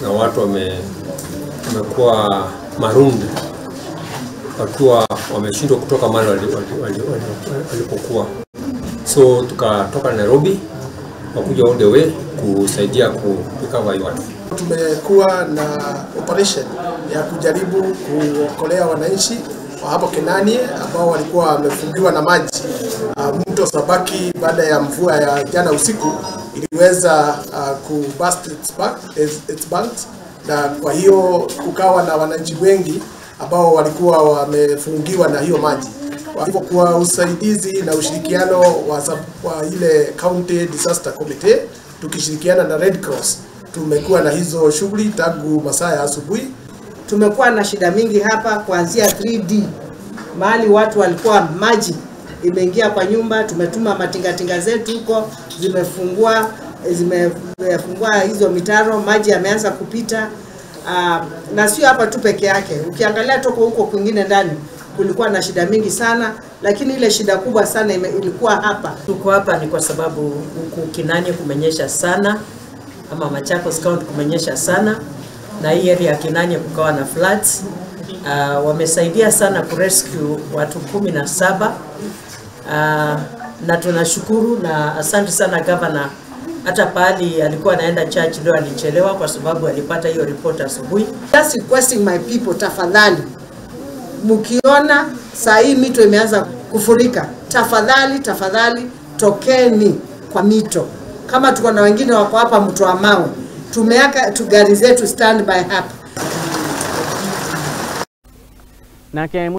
Na watu wamekuwa marooned wakiwa wameshindwa kutoka mahali walipokuwa. So tukatoka Nairobi wakuja all the way kusaidia ku recover hiyo watu. Tumekuwa na operation ya kujaribu kuokolea wananchi wa hapo Kenanie ambao walikuwa wamefungiwa na maji. Mto Sabaki baada ya mvua ya jana usiku iliweza ku burst its banks, na kwa hiyo kukawa na wananchi wengi ambao walikuwa wamefungiwa na hiyo maji. Kwa hivyo kwa usaidizi na ushirikiano wa ile County Disaster Committee tukishirikiana na Red Cross tumekuwa na hizo shughuli tangu masaa ya asubuhi. Tumekuwa na shida mingi hapa kuanzia 3D mahali watu walikuwa maji imeingia kwa nyumba. Tumetuma matingatinga zetu huko, zimefungua hizo mitaro, maji yameanza kupita. Na sio hapa tu peke yake, ukiangalia toko huko kwingine ndani kulikuwa na shida mingi sana, lakini ile shida kubwa sana ilikuwa hapa. Tuko hapa ni kwa sababu huku Kinanie kumenyesha sana, ama Machakos County kumenyesha sana, na hii area ya Kinanie kukawa na floods. Wamesaidia sana kurescue watu 17. Na tunashukuru na asante sana governor. Hata pahali alikuwa anaenda church leo alichelewa kwa sababu alipata hiyo report asubuhi. Just requesting my people, tafadhali mkiona saa hii mito imeanza kufurika, tafadhali tafadhali tokeni kwa mito. Kama tuko na wengine wako hapa mto wa mawe, tumeaka gari zetu standby hapa. Nake.